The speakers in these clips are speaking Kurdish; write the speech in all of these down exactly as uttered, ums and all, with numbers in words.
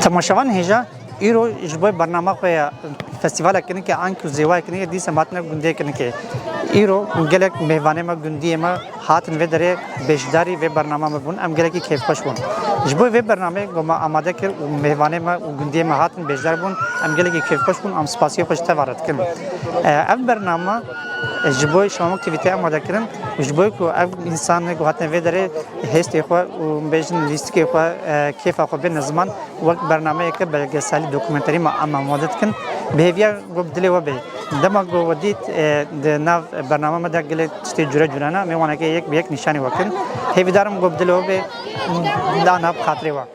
Temaşevan hêja, îro ji bo bernama xwe ya festîvala kinikê an ku zêwayê kinikê dîsa me hatine gundê kinikê. Îro gelek mêvanê me, gundiyê me hatin vê derê beşdarî vê bernama me bûn. Em gelekî kêfxweş bûn. Ji bo vê bernameyê ku me amade kir û mêvanê me û gundiyê me hatin beşdar bûn, em gelekî kêfxweş bûn, em spasiya xwe ji te ve re dikin. E, ev bername ji bo Şamok T V T amade kirin û ji bo ku ev însanê ku hatine vê derê hêstê xwe û bêjin lîstikê xwe, e, kêfa xwe bêne ziman, wek bernameyeke belgeselî, dokumenterî me em amade dikin. Bi hêviya ku bi dilê we bê. Dema ku we dît, e, di nav bername me de gelek tiştê cure cure ne, em ê waneke yek bi yek nîşanî we kin. Hêvîdarim ku bi dilê we bê, da nav xatirê we.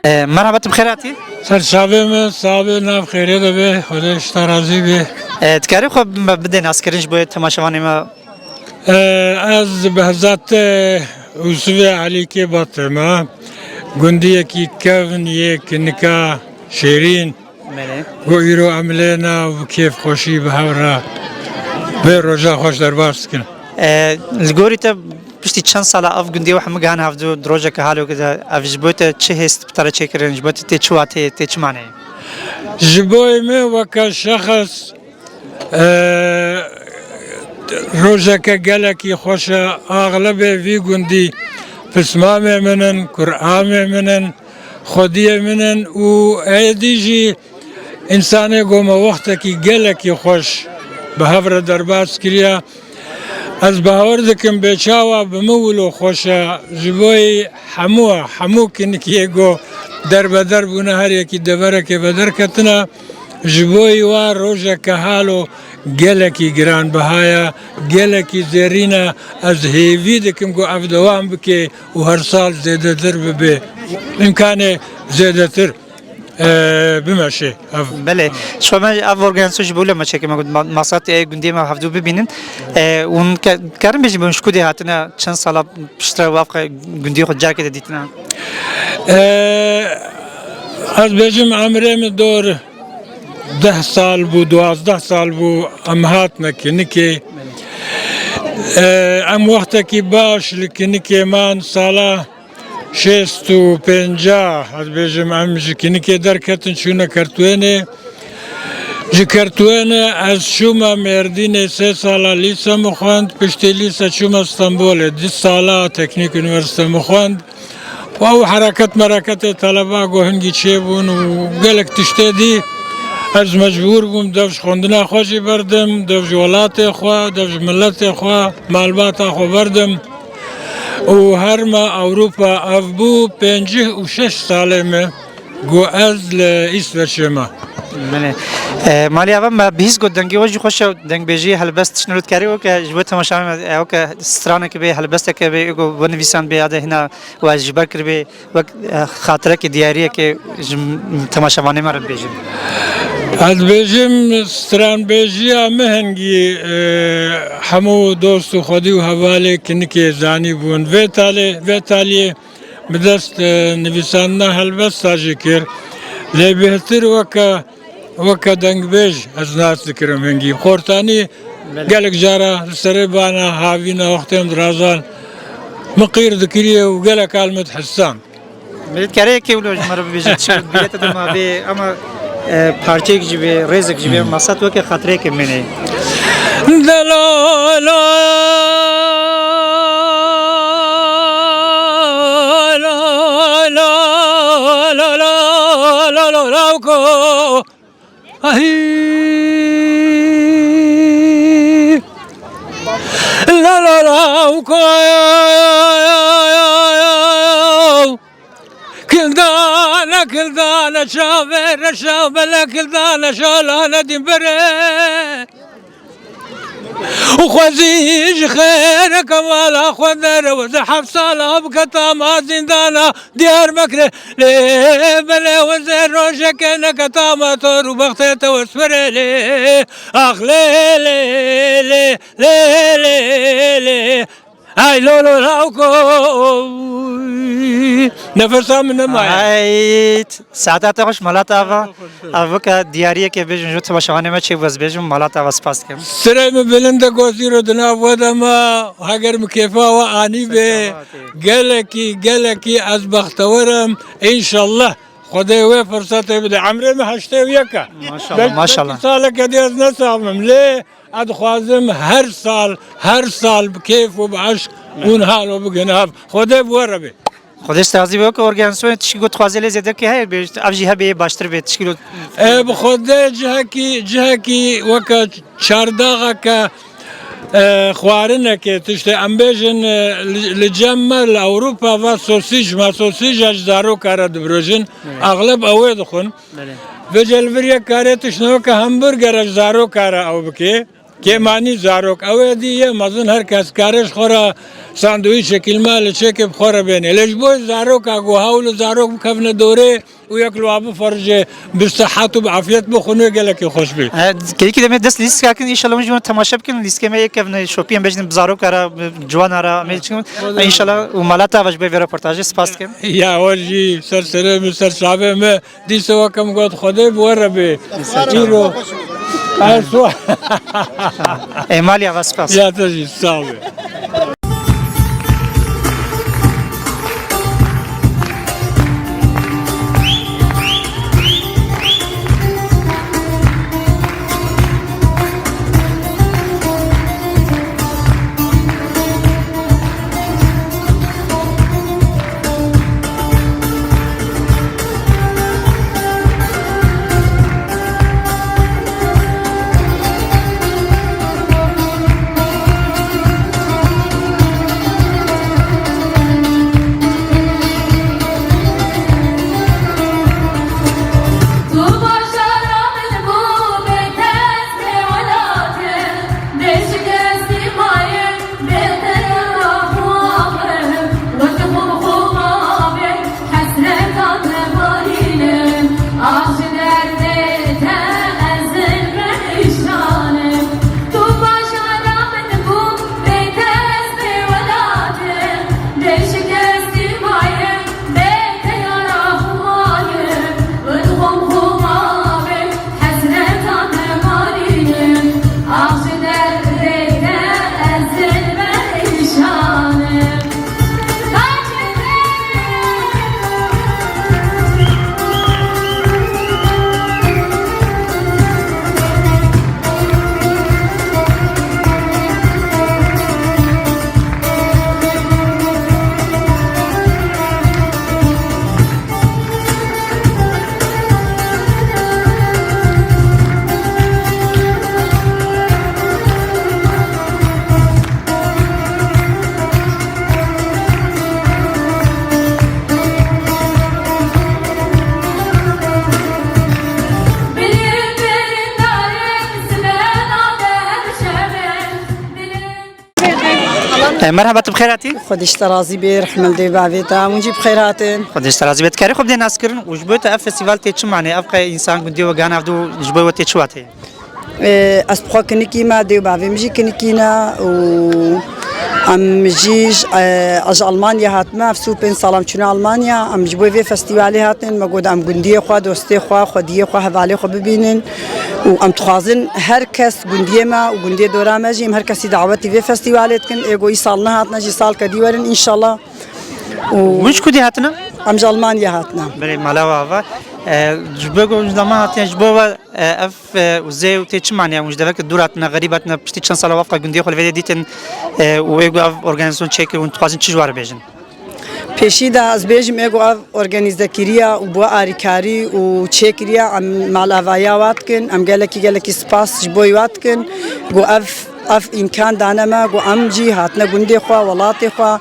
E, merhaba, tu bi xêr hatî? Ser çavê me, sax be, nav xêrê de be, Xwedê ji te razî be. E, dikarî xwe me bidê naskirin ji bo temaşevanê me? E, ez Behzat, e, Ûsivê Elîkê Batê me, gundiyekî kevn yê kinika şêrîn. Belê. Ku îro em lê ne û kêfxweşî bi hev re vê roja xweş derbas dikin. E, li gorî te piştî çend sala ev gundî û hemû gihan hevdû di rojeke halokê de ev ji bo te çi hêst bi te re çêkirin, ji bo te tê çi wateyê, tê çi maneyê? Ji bo me weke şexs, e, rojeke gelekî xweş e, axlebê vî gundî pismamê min in, kuramê min in, xwediyê min in û êdî jî însanê ku me wextekî gelekî xweş bi hev re derbas kiriye. Ez bawer dikim bê çawa bi min wilo xweş e, ji bo hemû, hemû kinikiyê ku derbeder bûne, her yekî deverekê ve derketine, ji bo wa rojeke halo gelekî giranbiha ye, gelekî zêrîn e. Ez hêvî dikim ku ev dewam bike û her sal zêdetir bibe. Îmkanê zêdetir, e, bimeşe. Ev Belê. Şoma ev organîzasyonê ji bo lê me çêkir me got, ma-, masat ê gundiyê me hevdû bibînin. E, hûn ke-, karin bêjin, hûn ji ku dê hatine, çend sala piştre wafqa gundiyê xwe carkê de dîtine? E, ez bêjim emrê min dor deh sal bû, duwazdeh sal bû em hatine kinikê. E, em wextekî baş li kinikê man, sala şêst û pênca, ez bêjim, em ji kinikê derketin, çûne Kertwênê. Ji Kertwênê ez çûme Mêrdînê, sê sala lîse min xwend, piştî lîse çûme Stenbolê, du sala teknîk unîversîte min xwend. Û ew hereket mereketê teleba ku hingî çêbûn û gelek tiştê dî, ez mecbûr bûm dev ji xwendina xwe jî berdim, dev ji welatê xwe, dev ji miletê xwe, malbata xwe berdim. Û her me Ewropa, ev bû pêncî û şeş salê me ku ez li Îsveçê me. Belê. E, malî ava me bihîst got dengê we jî xweş e, dengbêjî, helbest tişt nirûdkarî weke ji bo temaşa me, e, weke straneke bê, helbesteke bê, ego we nivîsan bê, ya de hina we ji ber kiribê, wek, e, xatireke, diyariyeke ji m-, temaşevanê me re bibêjin. Ez dibêjim, stranbêjiya me hingî, e, hemû dost û xwedî û hevalê kinikê zanî bûn. Vê talê, vê taliyê bi dest, e, nivîsandina helbesta jî kir. Lê bêhtir weke, weke dengbêj ez nas dikirim hingî. Xortanî Belê. Gelek cara li serê bana havîna wextên dirazan min qîr dikiriye û gelek al min dihisand. Belê, dikarê yekê wilo ji me re bibêje, çi biyete dema bê, ama, e, parçeyek jî bê, rêzek jî bê, Hmm. masat weke xatireyeke menê. Ahî. La la la, u ko-, kildane, kildane, çavê reşa bele, kildane, şalane dîn bere. Û xwezî ji xêreke mala xwe dereweze, heft sala biketa ma zîndana Diyarbekirê. Lê belê weze rojeke neketa ma tor û bextê te wesferê lê. Ax lê, lê, lê, lê, lê, lê. Ay lo, lo, la, ko. Nefesa min nemaye. Ay, saeta te xweş, mala te ava. Ev weke diyariyeke bêjin, ji temaşevanê me çê bes bêjim, mala te ava, spas dikim. Sirê min bilind e, gotî ro di nav we de me, heger min kêfa we anî bê. Gelekî, gelekî ez bextewer im. Înşallah Xwedê wê firsetê bide. Emrê min heştê û yek e. Maşallah, Belkî maşallah. Saleke dî ez ne sax bim. Lê ez dixwazim her sal, her sal bi kêf û bi eşq hûn halo bigin hev. Xwedê bi we re be. Xwedê ji te razî be, weke organîzasyonê tişkî ku dixwaze lê zêdekî heye bê, ev jî hebe yê baştir bê, tişkî lo. E, bi Xwedê cihekî, cihekî weke çardaxeke, e, xwarinekê, tiştê em bêjin, e, li, li cem me li Ewropa va sosîj, me sosîja ji zaroka re dibirojin. Evet. Axleb ew ê dixwin. Belê. Vêca li vir yek karê tiştine weke hamburgera ji zaroka re ew bikê. Kêmanî zarok, ew ê dî yê mezin, her kes kare ji xwe re sandwîçekî li malê çêke bi xwe re bêne. Lê ji bo zaroka ku hewl û zarok bikevine dorê û yek li wa biferije, bi sihet û bi afiyet bixwin, wê gelekî xweş bê. E, kêlîkî demê dest lîstika kin, înşallah hûn jî wan temaşe bikin. Lîskê me yê kevne şopiyên bejnin bi zaroka re, bi ciwana re, em ê çikin. Înşallah û mala te ava ji bo vê reportajê, spas dikim. Ya we jî ser serê min, ser çavê min. Dîsa weke min got, Xwedê bi we re be. Îro. Ê, malî ava, spas. Ya te jî, sağ ol. E, merhaba, tu bi xêr hatî? Xwedê ji te razî bê, rehmel dê bavê te, hûn jî bi xêr hatin. Xwedê ji te razî bê. Dikarî xwe bidê naskirin û ji bo te ev festîval tê çi manê? Ev qey însan gundiyê we gihane ev du ji bo we tê çi wateyê? E, ez bi xwe kinikî me, dê û bavê min jî kinikî ne û em jî ji, e, ez ji Almanya hatime, ev sî û pênc salam çûne Almanya. Em ji bo vê festîvalê hatin, me got em gundiyê xwe, dostê xwe, xwediyê xwe, hevalê xwe bibînin. Û em dixwazin her kes gundiyê me û gundiyê dora me jî, em her kesî dawetî vê festîvalê dikin. Ê ku îsal nehatine jî salke dî werin înşallah. Û Hûn ji ku dî hatine? Em ji Almanya hatine. Belê, mala we ava. E, ji bo ku ji Almanya hatine, ji bo we, e, ev, e, wizê û tê çi manê? Hûn ji deveke dûr hatine, xerîb hatine, piştî çend sala wafqa gundiyê xwe li vê dê dîtin, e, û ê ku ev organîzasyon çêkir, hûn dixwazin çi ji we re bêjin? Pêşî de ez bêjim, ê ku ev organîze kiriye û bi we arîkarî û çêkiriye, em malavaya we dikin, em gelekî, gelekî spas ji bo wa dikin. Ku ev, ev îmkan dane me, ku em jî hatine gundê xwe, welatê xwe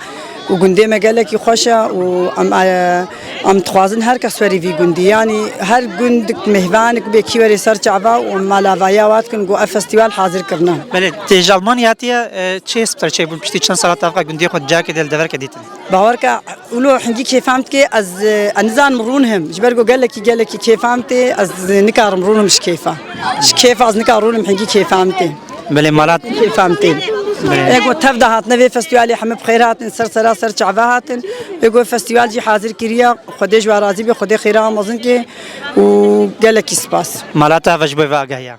û gundê me gelekî xweş e û em, e, em dixwazin her kes werî vî gundî. Yanî her gund mêhvanek bê kî werê ser çava û em malavaya we dikin, ku ev festîval hazir kirine. Belê, tê ji Almanya hatiye, e, çi hês bi te çêbûn piştî çend sala tavka gundiyê xwe carkê dê li deverke dîtin? Bawer ke, wilo hingî kêfa min dike, ez, e, ez nizanim rûnim. Ji ber ku gelekî, gelekî kêfa min tê, ez nikarim rûnim ji kêfa. Ji kêfa ez nikarim rûnim, hingî kêfa min tê. Belê, mala. Kêfa min tê. Belê. Ê ku tev de hatine vê festîvalê, hemî bi xêr hatin, ser sera ser çava hatin. Ê ku festîval jî hazir kiriye, Xwedê ji we razî be, Xwedê xêra we mezin ke û gelekî spas. Mala te ava ji bo vê agahiya.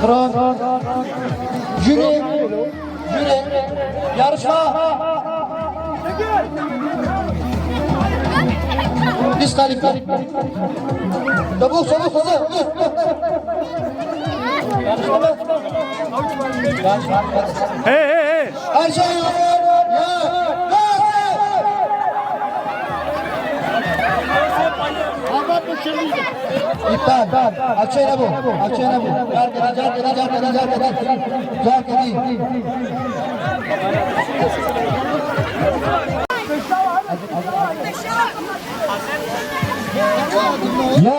Kral, jüri, jüri, yarışma. Diskalifiye. Çabuk, çabuk, hızlı. Hey, hey, hey. Her şey hazır. Ya. İptal. Açayın bu. Açayın bu. Car kedî, car kedî, car kedî, car kedî. Car kedî. Ya.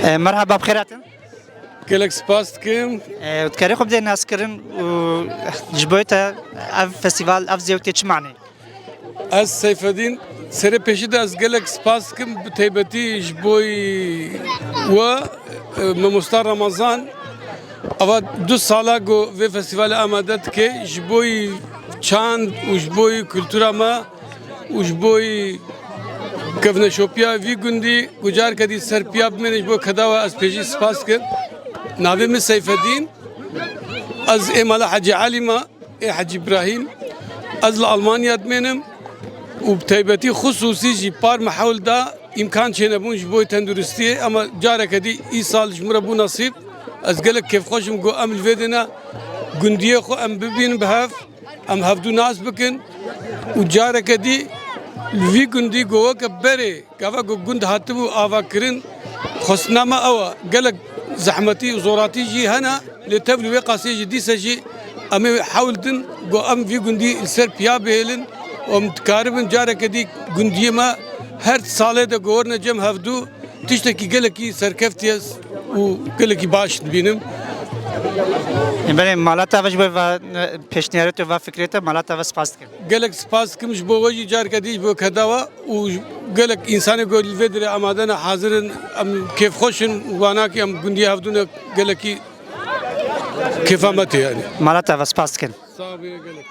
E, merhaba, bi xêr hatin. Gelek spas dikim. E, dikarî xwe bidê naskirin û ji bo te ev festîval, ev zêwtê çi manê? Ez Seyfedîn, serê pêşî de ez gelek spas dikim, bi taybetî ji bo we, e, Mamosta Ramazan, ava du sala ku vê festîvalê amade dike, ji bo çand û ji bo kultura me û ji bo kevneşopiya vî gundî, ku careke dî ser piya bimêne, ji bo keda we ez pêşî spas dikim. Navê min Seyfedîn, ez ê mala Hecî Elî me. Ê Hecî Îbrahîm, ez li Almanya dimênim û bi taybetî xisûsî jî par me hewl da îmkan çênebûn ji bo tenduristiyê, ema careke dî îsal ji min re bû nesîb. Ez gelek kêfxweş im ku em li vê dê ne gundiyê xwe em bibînin bi hev, em hevdû nas bikin û careke dî li vî gundî ku weke berê Gava ku gund hatibû avakirin, xwestina me ew e. Gelek Zehmetî û zoratî jî hene, lê tevlî wê qasê jî dîse jî em ê hewl din ku em vî gundî li ser piya bihêlin û em dikaribin careke dî gundiyê me her salê de ku werine cem hevdû tiştekî gelekî serkeftî ye û gelekî baş dibînim. Ê, belê, mala te ve ji bo va-, pêşniyarê te, va fikrê te, mala te ve spas dikim. Gelek spas dikim ji bo we jî careke dî ji bo keda we û gelek însanê ku li vê derê amade ne hazir in, em kêfxweş in û wanakî em gundiyê hevdû ne gelekî kêfa me tê yani. Mala te ve spas dikin. Sağ ol, gelek.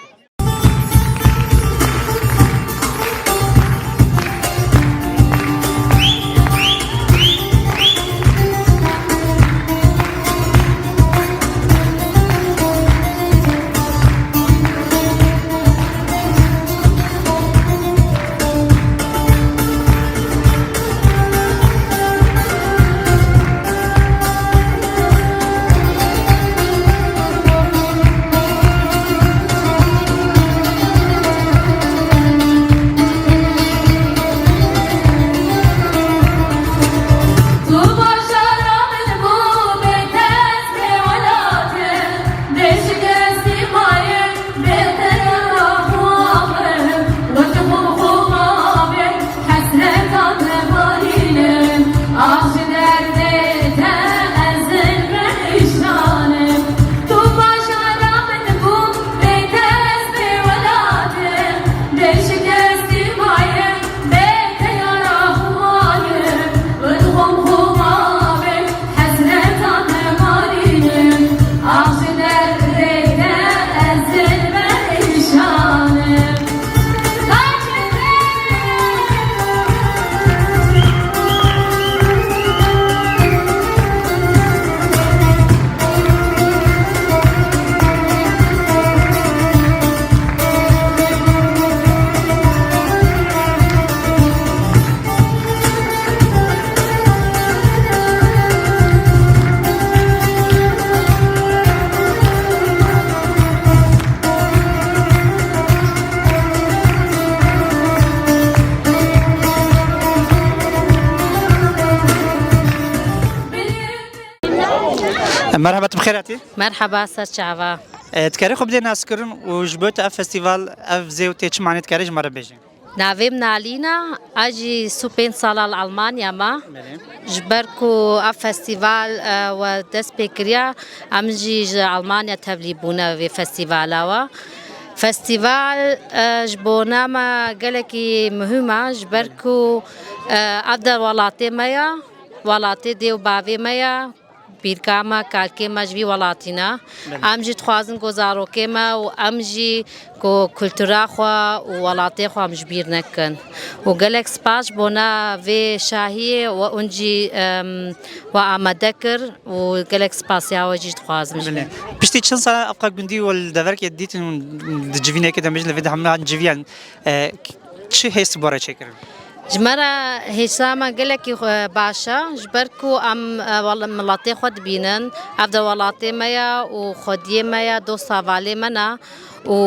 Merhaba, tu bi xêr hatî? Merheba, ser çava. E, dikarî xwe bidê naskirin û ji bo te ev festîval, ev zêw tê çi manê dikare ji me re bêjî? Navê min Alîna, ez jî sî û pênc sala li Almanya me. Belê. Ji ber ku ev festîval, e, we dest pê kiriya, em jî ji Almanya tevlî bûne vê festîvala we. Festîval, e, ji bona me gelekî muhîm e, ji ber ku, e, ev der welatê me ye, welatê dê û bavê me ye. Pîrka me, kalkê me ji vî welatî ne. Belê. Em jî dixwazin ku zarokê me û em jî ku kultura xwe û welatê xwe em ji bîr nekin. Û gelek spas ji bona vê şahiyê we hûn jî, em, we amade kir û gelek spasiya we jî dixwazim ji Belê. Piştî çend sala evqa gundî we li deverkê dîtin û di civînekê de bêjin li vê de hemû han civiyan. E, çi hêst bo re çêkirin? Ji me re hêsa me gelekî xwe baş e, ji ber ku em, e, wel-, miletê xwe dibînin. Ev de welatê me ye û xwediyê me ye, dosta valê me ne û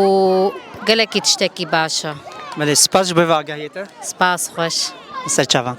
gelekî tiştekî baş e. Belê, spas ji bo vê agahiyê te. Spas, xweş. Ser çavan.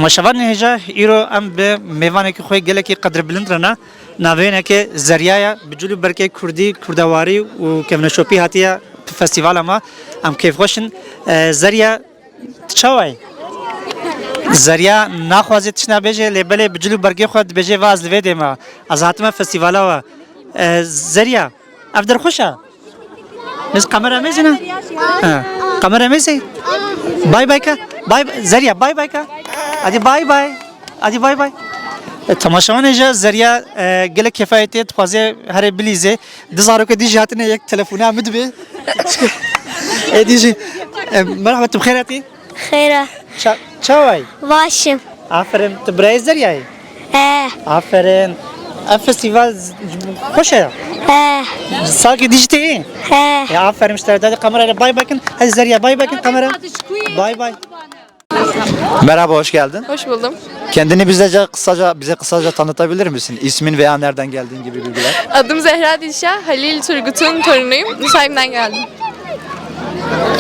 Temaşevanên hêja, îro em bi mêvanekî xwe gelekî qedrbilind re ne. Navê wê Zerya ye, bi cil û bergê kurdî, kurdewarî û kevneşopî hatiye festîvala me. Em kêfxweş in. E, Zerya, tu çawa yî? Zerya naxwaze tiştine bêje, lê belê bi cil û bergê xwe dibêje, va ez li vê dê me. Ez hatime festîvala we. E, Zerya, ev der xweş e. Biz kamera mêzine. Ha. Kamera mêze. Bay bay ka. Bay bay. Zerya, bay bay ka. Hadi bay bay. Hadi bay bay. E, temaşevanê hêja, Zerya, e, gelek kêfa tê, dixwaze here bilîze. Du zarokê dî jî hatine, yek telefona min dibe. Êdî jî. E, merhaba, tu bi xêr hatî? Xêr e. Ça-, çawa yî? Baş im. Aferin. Tu birayê Zeryayê? He. Aferin. Ev festîval z-, xweş e. He. Salkê dî jî tê yê? He. Ya aferin işte. Hadi kamerayla bay bay kin. Hadi Zerya bay bay kin kamera. Bay bay. Merhaba, hoş geldin. Hoş buldum. Kendini bize kısaca, bize kısaca tanıtabilir misin? İsmin veya nereden geldiğin gibi bilgiler. Adım Zehra Dilşah, Halil Turgut'un torunuyum. Nusaybin'den geldim.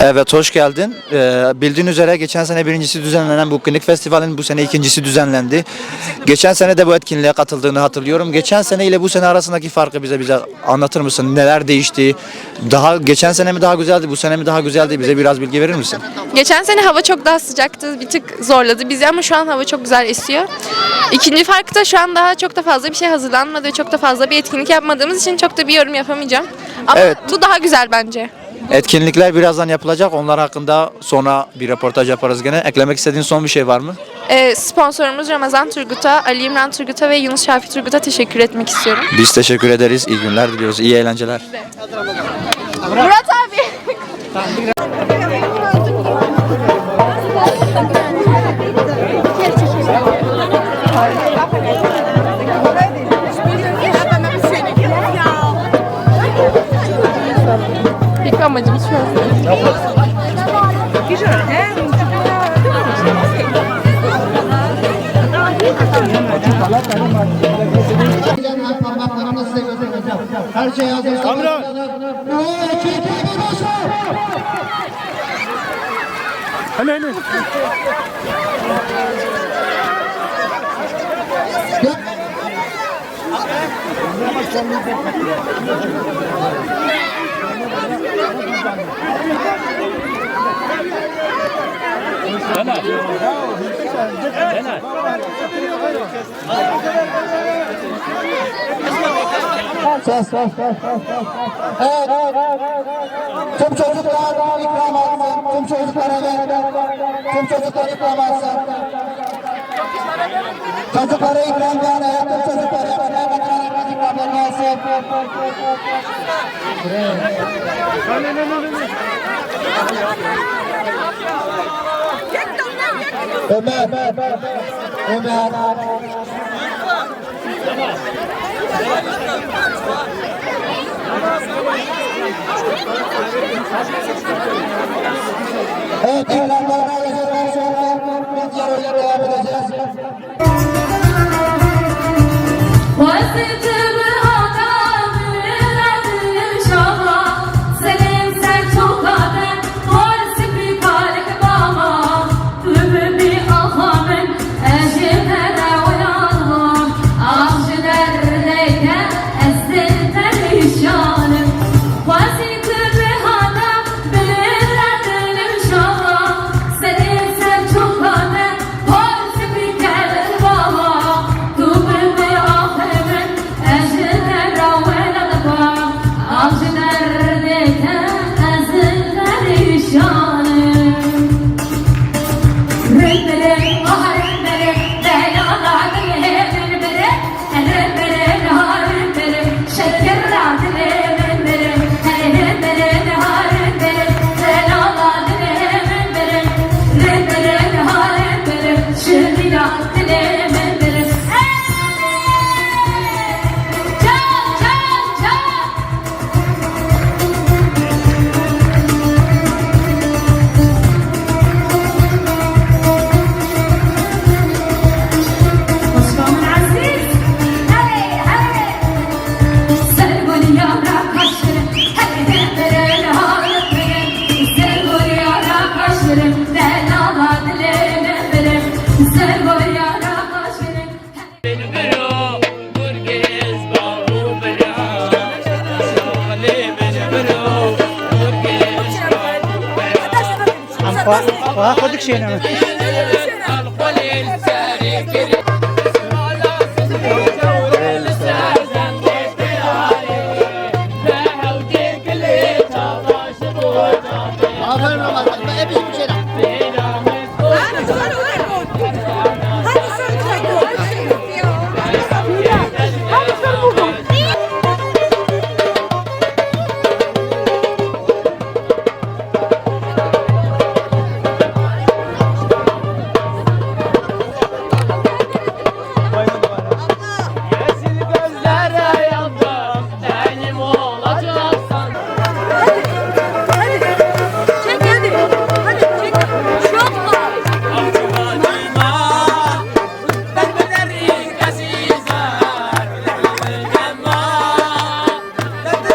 Evet, hoş geldin. Ee, bildiğin üzere geçen sene birincisi düzenlenen bu Kınık Festivali'nin bu sene ikincisi düzenlendi. Geçen sene de bu etkinliğe katıldığını hatırlıyorum. Geçen sene ile bu sene arasındaki farkı bize bize anlatır mısın? Neler değişti? Daha geçen sene mi daha güzeldi, bu sene mi daha güzeldi? Bize biraz bilgi verir misin? Geçen sene hava çok daha sıcaktı, bir tık zorladı bizi ama şu an hava çok güzel esiyor. İkinci fark da şu an daha çok da fazla bir şey hazırlanmadı ve çok da fazla bir etkinlik yapmadığımız için çok da bir yorum yapamayacağım. Ama Evet. bu daha güzel bence. Etkinlikler birazdan yapılacak. Onlar hakkında sonra bir röportaj yaparız gene. Eklemek istediğin son bir şey var mı? Ee, sponsorumuz Ramazan Turgut'a, Ali İmran Turgut'a ve Yunus Şafi Turgut'a teşekkür etmek istiyorum. Biz teşekkür ederiz. İyi günler diliyoruz. İyi eğlenceler. Murat abi. İlk amacım şu an. Kamera. Hele hele. Ses, ses, ses, ses, ses. Evet. Tüm çocuklar ikram alsın. Tüm çocuklara ver. Tüm çocuklar ikram alsın. Çocuklara ikram var. Tüm çocuklara ikram var. Ikram alsın. Ömer. Ömer. Evet, ikramlarını alacaklar sonra diğer oyuna devam edeceğiz. Aha, xwe dikişêne min. Aferin Ramazan. Hep iş bu şeyler.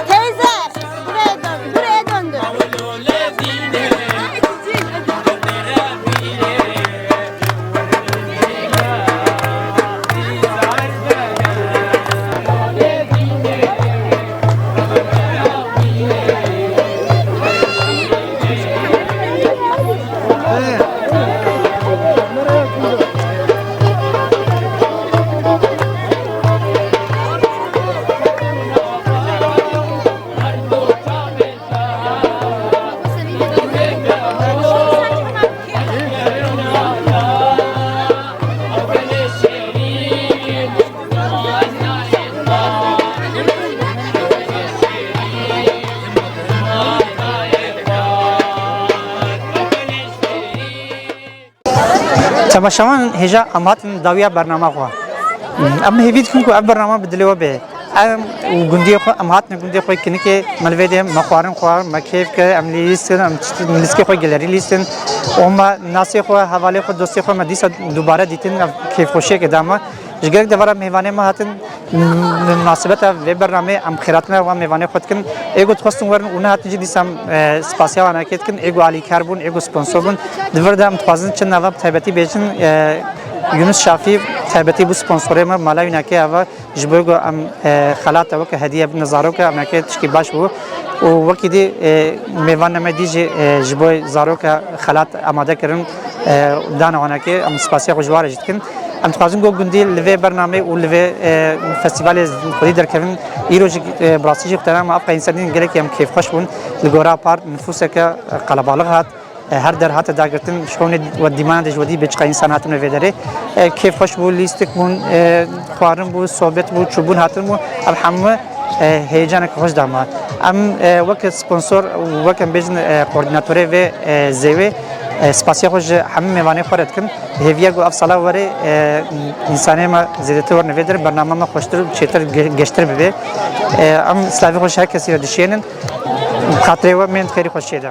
Teyze, buraya dön, buraya döndür. Temaşevan hêja em hatin dawiya bernama xwe. Em hêvî dikin ku ev bernama bi dilê we bê. Em û gundiyê xwe, em hatine gundê xwe kinikê, me li vê dê me xwarin xwar, me kêf kir, em lîstin, em çi-, lîskê xwe gelerî lîstin. Û me nasê xwe, hevalê xwe, dostê xwe me dîsa dubare dîtin, ev kêfxweşiyeke da me. Ji gelek devera mêvanê me hatin, m-, munasebeta vê bernameyê em xêratina wan mêvanê xwe dikin. Ê ku dixwestin werin û nehatin jî dîsa em, e, spasiya wan eke dikin. Ê ku alîkar bûn, ê ku sponsor bûn. Di vir de em dixwazin çend nava bi taybetî bêjin, e, Yunus Şafî taybetî bû sponsorê me, mala wî neke ava. Ji bo ku em, e, xelata weke hediye bidine zaroka, em eke tişkî baş bû. Û wekî dî, e, mêvanê me dî jî, e, ji bo zaroka xelat amade kirin, e, dana wan eke, em spasiya xwe ji wan re jî dikin. Em dixwazin ku gundî li vê bernameyê û li vê, e, festîvalê xwedî derkevin. Îro jî, e, bi rastî jî xwe tena me ev qey însan dîn gelekî em kêfxweş bûn. Li gora par nifûseke, e, qelebalix hat. E, her der hate dagirtin, ji xewnê we dîmana de ji wedî bê çiqa însan hatin vê derê. E, kêfxweş bû, lîstik bûn, e, xwarin bû, sohbet bû, çûbûn hatin bû. Ev hemû, e, heyecaneke xweş da me. Em, e, weke sponsor, weke em bêjin, e, koordînatorê vê, e, zêwê, e, spasiya xwe ji hemû mêvanê xwe re dikin. Hêviya ku ev sala were, e, însanê me zêdetir werin vê derê, bernama me xweştir û çêtir ge-, geştir bibe. E, em silavê xwe ji her kesî re dişênin. Bi xatirê we, mênd xêrî xweşiyê de.